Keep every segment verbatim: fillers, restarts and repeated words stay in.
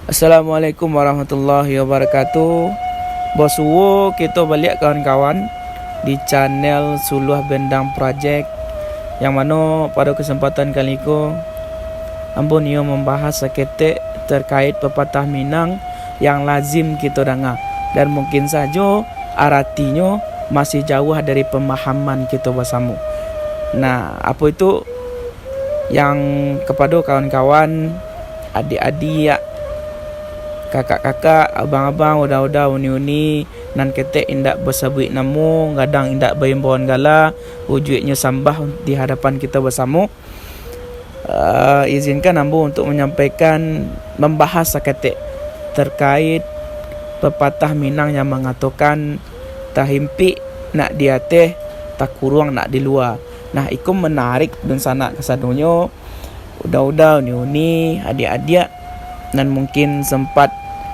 Assalamualaikum warahmatullahi wabarakatuh. Basuo kito baliak, kawan-kawan, di channel Suluah Bendang Project, yang mano pado kesempatan kali ko, ambo nio mambahas saketek terkait pepatah Minang yang lazim kito danga, dan mungkin sajo aratinyo masih jauah dari pemahaman kito basamo. Nah, apo itu yang kapado kawan-kawan, adiak-adiak, kakak-kakak, abang-abang, uda-uda, uni-uni, nan ketek indak basabuik namo, gadang indak baimbauan gala, ujuiknyo sambah di hadapan kito basamo. Eh, izinkan ambo untuk manyampaikan, mambahas saketek terkait pepatah Minang yang mangatokan, "Tahimpik nak di ateh, takuruang nak di lua." Nah, iko manarik dunsanak kasadonyo, uda-uda, uni-uni, adiak-adiak, nan mungkin sempat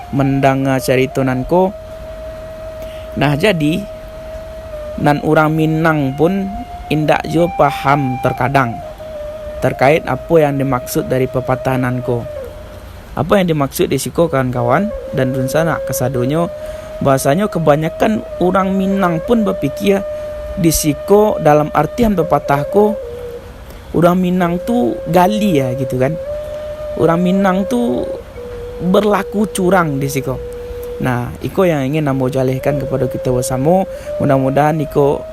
mandanga carito nan ko. Nah, jadi, nan urang Minang pun indak juo paham terkadang, terkait apo yang dimaksud dari pepatah nan ko. Apo yang dimaksud di siko, kawan-kawan, dan dunsanak kasadonyo, bahwasanyo kebanyakan urang Minang pun bapikia di siko, dalam artian pepatah ko, urang Minang tu galia gitu kan. Urang Minang tu berlaku curang di siko. Nah, iko yang ingin ambo jalehkan kepada kita bersama. Mudah-mudahan iko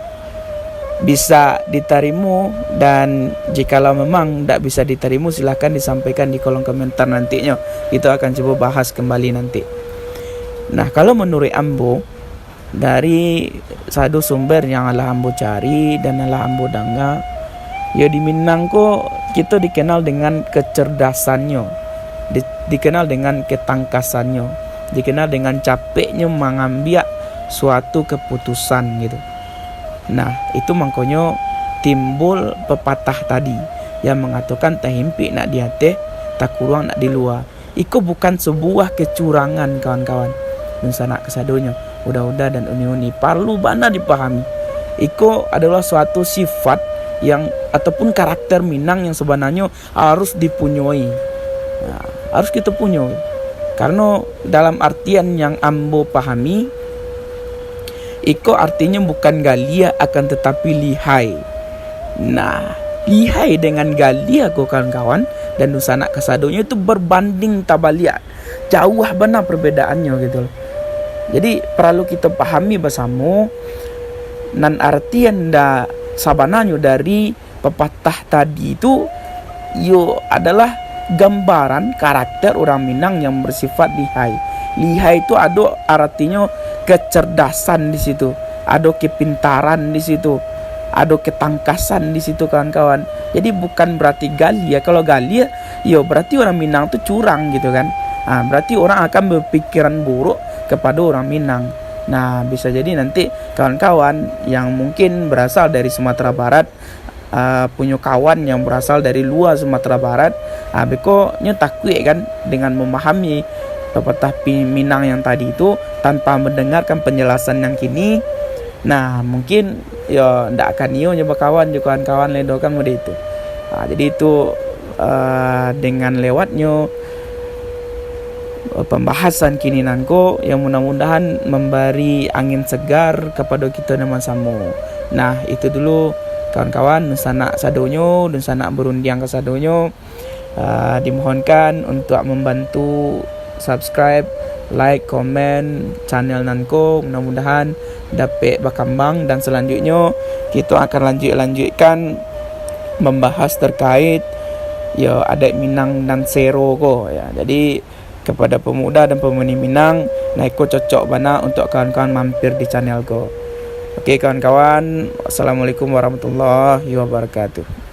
bisa ditarimo, dan jikalau memang ndak bisa ditarimo, silahkan disampaikan di kolom komentar nantinyo. Kita akan cubo bahas kembali nanti. Nah, kalau menurut ambo, dari sado sumber yang alah ambo cari dan alah ambo danga, yo, di Minang ko kito dikenal dengan kecerdasannyo, di-, dikenal dengan ketangkasannyo, dikenal dengan capeknyo mangambiak suatu keputusan gitu. Nah, itu mangkonyo timbul pepatah tadi yang mangatokan, "Tahimpik nak di ateh, takuruang nak di lua." Iko bukan sebuah kecurangan, kawan-kawan. Dunsanak kasadonyo, uda-uda dan uni-uni, parlu bana dipahami. Iko adalah suatu sifat yang, ataupun karakter Minang yang sabananyo harus dipunyoi. Nah, harus kito punyoi. Kareno dalam artian yang ambo pahami, iko artinyo bukan galia, akan tetapi lihai. Nah, lihai dengan galia ko, kawan-kawan, dan dunsanak kasadonyo itu berbanding tabaliak. Jauah bana perbedaannyo gitu loh. Jadi, paralu kito pahami basamo, nan artian da-, sabananyo dari pepatah tadi tu, iyo adalah gambaran karakter urang Minang yang bersifat lihai. Lihai tu ado aratinyo kecerdasan di situ, ado kepintaran di situ, ado ketangkasan di situ, kawan-kawan. Jadi, bukan berarti galia. Kalau galia, yo, berarti urang Minang tu curang gitu kan. Ah, berarti orang akan berpikiran buruk kepada urang Minang. Nah, bisa jadi nanti kawan-kawan yang mungkin berasal dari Sumatera Barat, ah, punyo kawan yang berasal dari luar Sumatera Barat, ah, beko nyo takuik kan dengan memahami pepatah pi-, Minang yang tadi tu tanpa mendengarkan penjelasan yang kini. Nah, mungkin yo ndak akan iyo nyo bakawan jo kawan-kawan lai doh kan, mode itu. Ah, jadi itu, ah, dengan lewatnyo, eh, pembahasan kini nangko, yang mudah-mudahan memberi angin segar kepada kita nan basamo. Nah, itu dulu kawan-kawan, dunsanak sadonyo, dunsanak berundiang kasadonyo. Ah, dimohonkan untuk membantu subscribe, like, komen channel nangko. Mudah-mudahan dapek bakambang, dan selanjutnyo kito akan lanjuik-lanjuikkan membahas terkait, yo, adat Minang nan sero ko, ya. Jadi, kepada pemuda dan pemudi Minang, nah, iko cocok bana untuk kawan-kawan mampir di channel ko. Oke, kawan-kawan, wassalamualaikum warahmatullahi wabarakatuh.